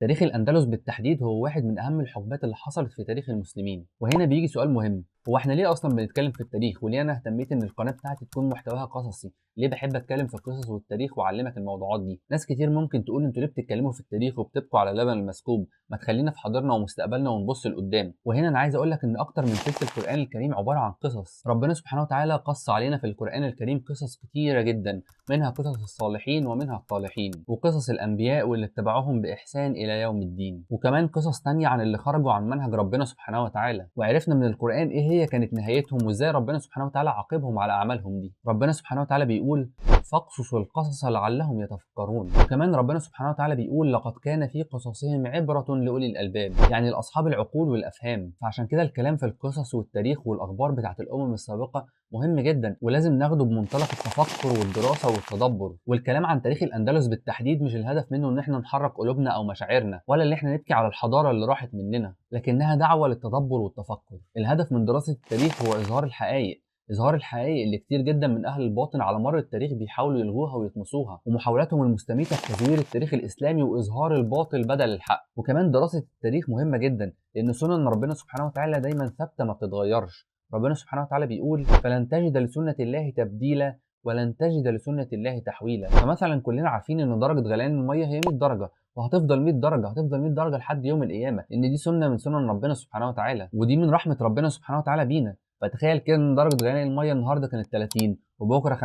تاريخ الأندلس بالتحديد هو واحد من أهم الحقبات اللي حصلت في تاريخ المسلمين. وهنا بيجي سؤال مهم، هو احنا ليه أصلا بنتكلم في التاريخ؟ وليه أنا اهتميت إن القناة بتاعتي تكون محتواها قصصي؟ ليه بحب أتكلم في القصص والتاريخ وأعلمك الموضوعات دي؟ ناس كتير ممكن تقول انتوا ليه بتتكلموا في التاريخ وبتبقوا على لبن المسكوب؟ ما تخلينا في حاضرنا ومستقبلنا ونبص لقدام. وهنا أنا عايز أقول لك إن أكتر من تلت القرآن الكريم عبارة عن قصص. ربنا سبحانه وتعالى قص علينا في القرآن الكريم قصص كتيرة جدا، منها قصص الصالحين ومنها الطالحين، وقصص الأنبياء واللي اتبعوهم بإحسان إلى يوم الدين، وكمان قصص تانية عن اللي خرجوا عن منهج ربنا سبحانه وتعالى. وعرفنا من القرآن إيه هي كانت نهايتهم وإزاي ربنا سبحانه وتعالى عاقبهم على أعمالهم دي. ربنا سبحانه وتعالى بيقول فاقصصوا القصص لعلهم يتفكرون. وكمان ربنا سبحانه وتعالى بيقول لقد كان في قصصهم عبرة لأولي الألباب، يعني لأصحاب العقول والأفهام. فعشان كده الكلام في القصص والتاريخ والأخبار بتاعت الأمم السابقة مهم جدا، ولازم ناخده بمنطلق التفكر والدراسة والتدبر. والكلام عن تاريخ الأندلس بالتحديد مش الهدف منه إن احنا نحرك قلوبنا أو مشاعرنا، ولا إن احنا نبكي على الحضارة اللي راحت مننا، لكنها دعوة للتدبر والتفكر. الهدف من دراسة التاريخ هو إظهار الحقائق، إظهار الحقائق اللي كتير جدا من أهل الباطن على مر التاريخ بيحاولوا يلغوها ويطمسوها، ومحاولاتهم المستميتة في تزوير التاريخ الإسلامي وإظهار الباطل بدل الحق. وكمان دراسة التاريخ مهمة جدا، لأن سنن ربنا سبحانه وتعالى دايما ثابتة ما بتتغيرش. ربنا سبحانه وتعالى بيقول فلن تجد لسنة الله تبديلا ولن تجد لسنة الله تحويلا. فمثلا كلنا عارفين إن درجة غليان المية هي 100 درجة، وهتفضل 100 درجة، هتفضل 100 درجة لحد يوم القيامة، إن دي سنة من سنن ربنا سبحانه وتعالى، ودي من رحمة ربنا سبحانه وتعالى بينا. فتخيل كده ان درجة غليان المية النهارده كانت 30، وبكره 50،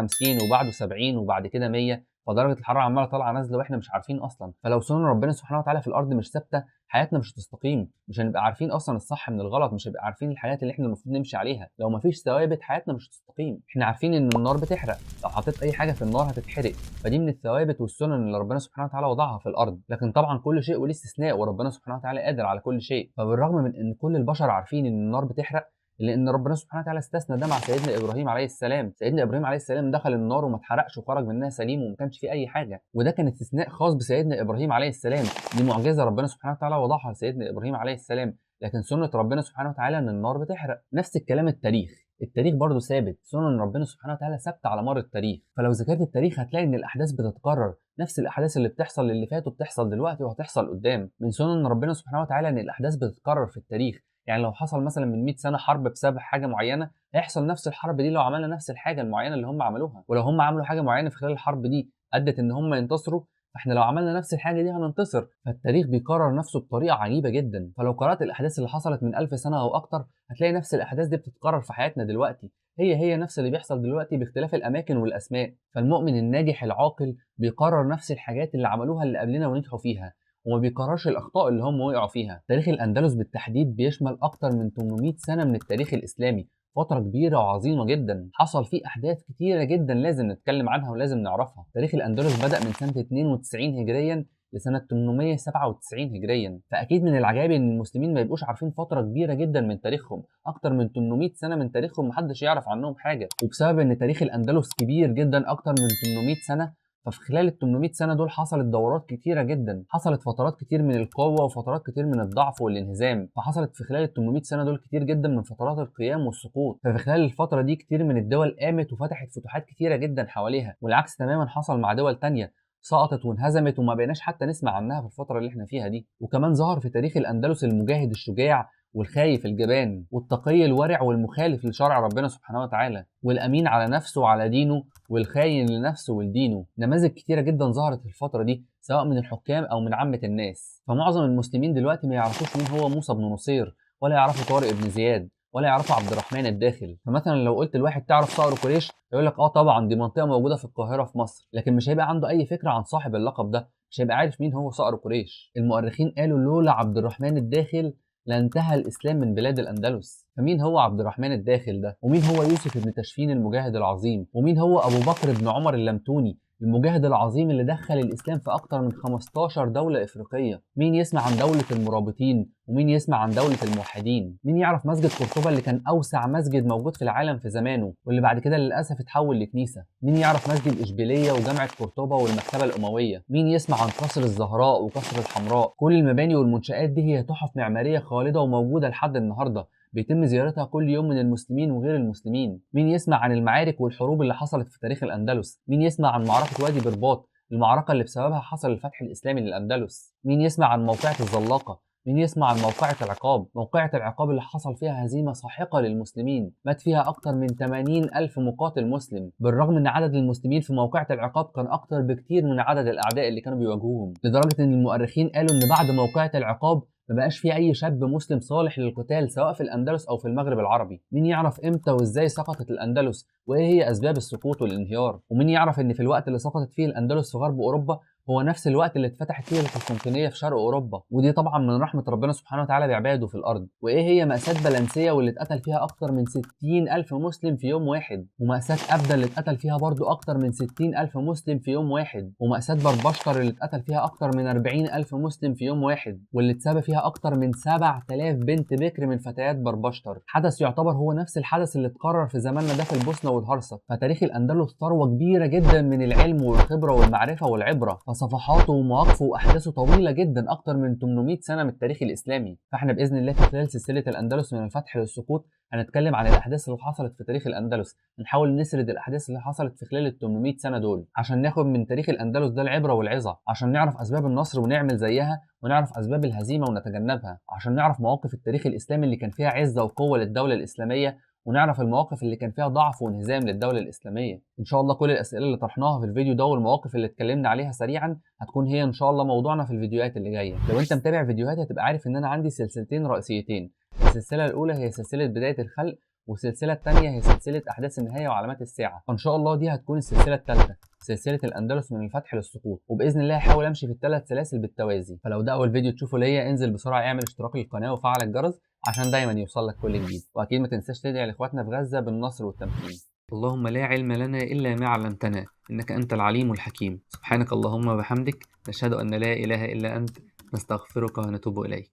وبعده 70، وبعد كده 100، فدرجة الحرارة عمالة طالعة نازلة واحنا مش عارفين اصلا. فلو سنن ربنا سبحانه وتعالى في الارض مش ثابتة، حياتنا مش هتستقيم، مش هنبقى عارفين اصلا الصح من الغلط، مش هنبقى عارفين الحاجات اللي احنا المفروض نمشي عليها. لو مفيش ثوابت حياتنا مش هتستقيم. احنا عارفين ان النار بتحرق، لو حطيت اي حاجة في النار هتتحرق، فدي من الثوابت والسنن اللي ربنا سبحانه وتعالى وضعها في الارض. لكن طبعا كل شيء وليه استثناء، وربنا سبحانه وتعالى قادر على كل شيء. فبالرغم من ان كل البشر عارفين ان النار بتحرق، لان ربنا سبحانه وتعالى استثنى ده مع سيدنا ابراهيم عليه السلام. سيدنا ابراهيم عليه السلام دخل النار وما اتحرقش وخرج منها سليم وما كانش فيه اي حاجة، وده كان استثناء خاص بسيدنا ابراهيم عليه السلام، دي معجزه ربنا سبحانه وتعالى وضعها لسيدنا ابراهيم عليه السلام. لكن سنة ربنا سبحانه وتعالى ان النار بتحرق. نفس الكلام التاريخ، التاريخ برضه ثابت، سنن ربنا سبحانه وتعالى ثابتة على مر التاريخ. فلو ذاكرت التاريخ هتلاقي ان الاحداث بتتكرر، نفس الاحداث اللي بتحصل للي فاتوا بتحصل دلوقتي وهتحصل قدام. من سنن ربنا سبحانه وتعالى ان الاحداث بتتكرر في التاريخ. يعني لو حصل مثلا من 100 سنة حرب بسبب حاجة معينة، هيحصل نفس الحرب دي لو عملنا نفس الحاجة المعينة اللي هم عملوها. ولو هم عملوا حاجة معينة في خلال الحرب دي ادت ان هم ينتصروا، فاحنا لو عملنا نفس الحاجة دي هننتصر. فالتاريخ بيكرر نفسه بطريقة عجيبة جدا. فلو قرات الاحداث اللي حصلت من 1000 سنة او اكتر، هتلاقي نفس الاحداث دي بتتكرر في حياتنا دلوقتي، هي هي نفس اللي بيحصل دلوقتي باختلاف الاماكن والاسماء. فالمؤمن الناجح العاقل بيكرر نفس الحاجات اللي عملوها اللي قبلنا ونجحوا فيها، وما بيكررش الأخطاء اللي هم وقعوا فيها. تاريخ الأندلس بالتحديد بيشمل أكتر من 800 سنة من التاريخ الإسلامي، فترة كبيرة وعظيمة جدا، حصل فيه أحداث كتيرة جدا لازم نتكلم عنها ولازم نعرفها. تاريخ الأندلس بدأ من سنة 92 هجريا لسنة 897 هجريا، فأكيد من العجائب إن المسلمين ما يبقوش عارفين فترة كبيرة جدا من تاريخهم، أكتر من 800 سنة من تاريخهم محدش يعرف عنهم حاجة. وبسبب إن تاريخ الأندلس كبير جدا أكتر من 800 سنة، ففي خلال ال 800 سنة دول حصلت دورات كتيرة جدا، حصلت فترات كتير من القوة وفترات كتير من الضعف والانهزام، فحصلت في خلال ال 800 سنة دول كتير جدا من فترات القيام والسقوط. ففي خلال الفترة دي كتير من الدول قامت وفتحت فتوحات كتيرة جدا حواليها، والعكس تماما حصل مع دول تانية سقطت وانهزمت وما بقيناش حتى نسمع عنها في الفترة اللي احنا فيها دي. وكمان ظهر في تاريخ الأندلس المجاهد الشجاع والخايف الجبان والتقي الورع والمخالف لشرع ربنا سبحانه وتعالى والأمين على نفسه وعلى دينه والخاين لنفسه ولدينه. نماذج كتيرة جدا ظهرت في الفترة دي سواء من الحكام أو من عامة الناس. فمعظم المسلمين دلوقتي ما يعرفوش مين هو موسى بن نصير، ولا يعرفوا طارق بن زياد، ولا يعرفوا عبد الرحمن الداخل. فمثلا لو قلت لواحد تعرف صقر قريش، يقول لك اه طبعا دي منطقة موجودة في القاهرة في مصر، لكن مش هيبقى عنده أي فكرة عن صاحب اللقب ده، مش هيبقى عارف مين هو صقر قريش. المؤرخين قالوا لولا عبد الرحمن الداخل لانتهى الإسلام من بلاد الأندلس. فمين هو عبد الرحمن الداخل ده؟ ومين هو يوسف بن تاشفين المجاهد العظيم؟ ومين هو أبو بكر بن عمر اللمتوني المجاهد العظيم اللي دخل الإسلام في أكتر من 15 دولة إفريقية؟ مين يسمع عن دولة المرابطين؟ ومين يسمع عن دولة الموحدين؟ مين يعرف مسجد قرطبة اللي كان أوسع مسجد موجود في العالم في زمانه واللي بعد كده للأسف اتحول لكنيسة؟ مين يعرف مسجد إشبيلية وجامعة قرطبة والمكتبة الأموية؟ مين يسمع عن قصر الزهراء وقصر الحمراء؟ كل المباني والمنشآت دي هي تحف معمارية خالدة وموجودة لحد النهاردة، بيتم زيارتها كل يوم من المسلمين وغير المسلمين. مين يسمع عن المعارك والحروب اللي حصلت في تاريخ الأندلس؟ مين يسمع عن معركة وادي برباط اللي المعركة اللي بسببها حصل الفتح الإسلامي للأندلس. مين يسمع عن موقعة الزلاقة؟ مين يسمع عن موقعة العقاب؟ موقعة العقاب اللي حصل فيها هزيمة ساحقة للمسلمين، مات فيها أكتر من 80 ألف مقاتل مسلم، بالرغم إن عدد المسلمين في موقعة العقاب كان أكتر بكتير من عدد الأعداء اللي كانوا بيواجهوهم، لدرجة إن المؤرخين قالوا إن بعد موقعة العقاب ما بقاش في أي شاب مسلم صالح للقتال سواء في الأندلس أو في المغرب العربي. مين يعرف إمتى وإزاي سقطت الأندلس وإيه هي أسباب السقوط والانهيار؟ ومين يعرف إن في الوقت اللي سقطت فيه الأندلس في غرب أوروبا هو نفس الوقت اللي اتفتحت فيه القسطنطينية في شرق أوروبا، ودي طبعا من رحمة ربنا سبحانه وتعالى بعباده في الأرض. وإيه هي مأساة بلنسية واللي اتقتل فيها أكتر من 60 ألف مسلم في يوم واحد، ومأساة أبدا اللي اتقتل فيها برضو أكتر من 60 ألف مسلم في يوم واحد، ومأساة بربشتر اللي اتقتل فيها أكتر من 40 ألف مسلم في يوم واحد، واللي اتسابى فيها أكتر من 7000 بنت بكر من فتيات بربشتر. حدث يعتبر هو نفس الحدث اللي اتكرر في زماننا ده في البوسنة والهرسك. فتاريخ الأندلس ثروة كبيرة جدا من العلم والخبرة والمعرفة والعبرة، فصفحاته ومواقفه واحداثه طويلة جدا، اكتر من 800 سنة من التاريخ الاسلامي. فاحنا باذن الله في خلال سلسلة الاندلس من الفتح للسقوط هنتكلم عن الاحداث اللي حصلت في تاريخ الاندلس، نحاول نسرد الاحداث اللي حصلت في خلال ال 800 سنة دول عشان ناخد من تاريخ الاندلس ده العبرة والعظة، عشان نعرف اسباب النصر ونعمل زيها، ونعرف اسباب الهزيمة ونتجنبها، عشان نعرف مواقف التاريخ الاسلامي اللي كان فيها عزه وقوه للدولة الاسلامية، ونعرف المواقف اللي كان فيها ضعف وانهزام للدولة الإسلامية. إن شاء الله كل الأسئلة اللي طرحناها في الفيديو ده والمواقف اللي اتكلمنا عليها سريعا هتكون هي إن شاء الله موضوعنا في الفيديوهات اللي جاية. لو أنت متابع فيديوهاتي هتبقى عارف إن أنا عندي سلسلتين رئيسيتين، السلسلة الأولى هي سلسلة بداية الخلق، والسلسلة الثانية هي سلسلة أحداث النهاية وعلامات الساعة. فإن شاء الله دي هتكون السلسلة الثالثة، سلسلة الأندلس من الفتح للسقوط، وبإذن الله هحاول أمشي في الثلاث سلاسل بالتوازي. فلو ده أول فيديو تشوفه ليا انزل بسرعة اعمل اشتراك للقناة وفعل الجرس عشان دايما يوصل لك كل جديد، وأكيد ما تنساش تدعي لإخواتنا في غزة بالنصر والتمكين. اللهم لا علم لنا إلا ما علمتنا إنك أنت العليم الحكيم. سبحانك اللهم وبحمدك، نشهد أن لا إله إلا أنت، نستغفرك ونتوب إليك.